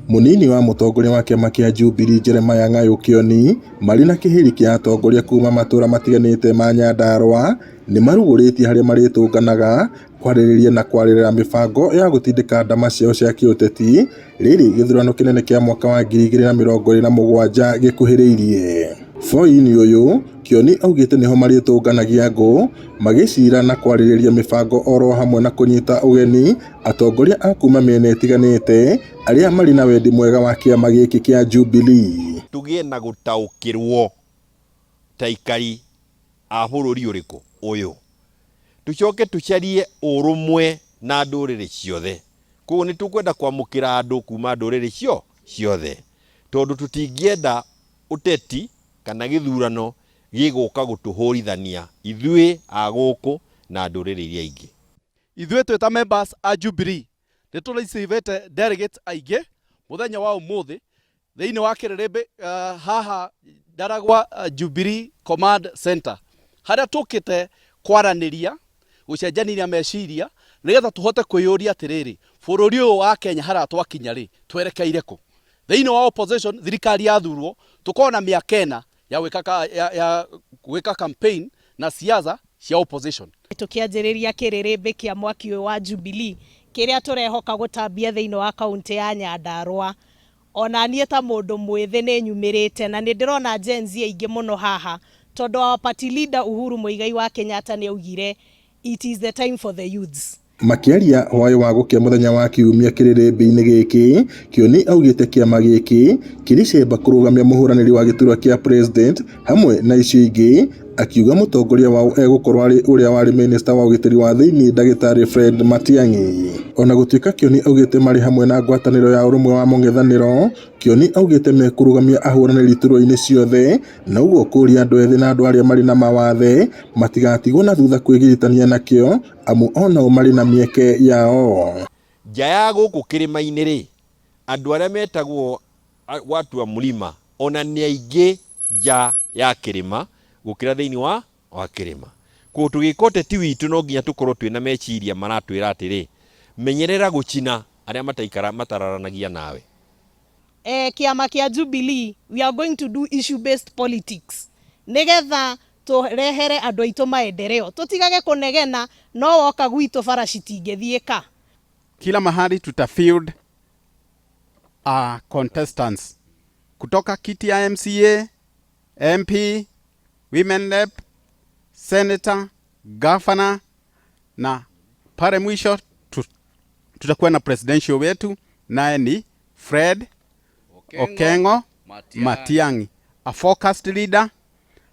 Mũnini wa mũtongoria wa kĩama kĩa Jubilee Jeremiah Ng'ayũ Kĩoni marĩ na kĩhĩri kĩa atongoria kuma matũra matiganĩte ma Nyandarua nĩmarugũrĩtie harĩa marĩtũnganaga kwarĩrĩria na kwarĩrĩra mĩbango ya gũtindĩka ndama ciao cia kĩũteti rĩrĩ gĩthurano kĩnene kĩa mwaka wa 2027 gĩkuhĩrĩirie. Boi-inĩ ũyũ Kĩoni augĩte nĩho marĩtũnganagia ngũ magĩcira na kwarĩrĩria mĩbango oro hamwe na kũnyita ũgeni atongoria a kuma mĩena ĩtiganĩte arĩa marĩ na wendi mwega wa kĩama gĩkĩ kĩa Jubilee. Tũgĩe na gũtaũkĩrwo ta aikari a bũrũri ũrĩkũ ũyũ, tũcoke tũcarie ũrũmwe na ndũrĩrĩ ciothe. Koguo nĩ tũkwenda kwamũkĩra andũ kuma ndũrĩrĩ ciothe, tondũ tũtingĩenda ũteti kana gĩthurano gĩgũka gũtũhũrithania ithuĩ a gũkũ na ndũrĩrĩ iria ingĩ. Ithuĩ twĩ ta members a Jubilee nĩ tũreceivĩte delegates aingĩ mũthenya wa ũmũthĩ thĩinĩ wa kĩrĩrĩmbĩ haha Ndaragwa Jubilee Command Center, harĩa tũkĩte kwaranĩria, gũcenjanĩria meciria nĩgetha tũhote kwĩyũria atĩrĩrĩ, bũrũri ũyũ wa Kenya harĩa twakinya rĩ, twerekeire kũ? Thĩinĩ wa opposition thirikari yathurwo tũkorwo na mĩaka 4 ya gwĩka ya gwĩka campaign na siasa cia opposition. Tũkĩanjĩrĩria kĩrĩrĩmbĩ kĩa mwaki ũyũ wa Jubilee kĩrĩa tũrehoka gũtambia thĩinĩ wa kaunti ya Nyandarua. Ona niĩ ta mũndũ mwĩthĩ nĩ nyumĩrĩte na nĩ ndĩrona Gen Z aingĩ mũno haha, tondũ our party leader Uhuru Muigai wa Kenyatta nĩ augire it is the time for the youths. Makĩaria hwaĩ wa gũkĩa mũthenya wa Kiumia kĩrĩrĩmbĩ-inĩ gĩkĩ, Kĩoni augĩte kĩama gĩkĩ kĩrĩ cemba kũrũgamia mũhũranĩri wa gĩturwa kĩa president hamwe na icio ingĩ, akiuga mũtongoria wao egũkorwo arĩ ũrĩa warĩ minista wa ũgitĩri wa thĩinĩ ndagĩtarĩ Fred Matiang'i. Ona gũtuĩka Kĩoni augĩte marĩ hamwe na ngwatanĩro ya ũrũmwe wa mũng'ethanĩro, Kĩoni augĩte mekũrũgamia ahũranĩri iturwa-inĩ ciothe na ũguo kũria andũ ethĩ na andũ arĩa marĩ na mawathe matigatigwo na thutha kwĩgiritania nakĩo, amu onao marĩ na mĩeke yao. Nja ya gũkũ kĩrĩma-inĩ rĩ, andũ arĩa metagwo watu wa mlima ona nĩ aingĩ nja ya kĩrĩma gũkĩra thĩinĩ wa kĩrĩma. Koguo tũgĩka ũteti witũ no nginya tũkorwo twĩna meciria maratwĩra atĩrĩ, menyerera gũcina arĩa mataikara matararanagia nawe. Kĩama kĩa Jubilee, we are going to do issue based politics nĩgetha tũrehere andũ aitũ maendeleo, tũtigage kũnegena no woka gwitũ bara citingĩthiĩka. Kila mahali tutafield contestants kutoka kiti ya MCA, MP, Women Rep, Senator, Governor na pale mwisho tutakuwa na presidential wetu, naye ni Fred Okengo Matiang'i, a focused leader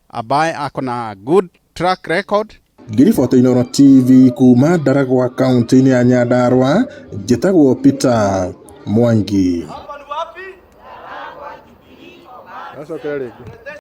ambaye ako na good track record. Ngĩribota Inooro TV kuma Ndaragwa kaunti-inĩ ya Nyandarua, njĩtagwo Peter Mwangi.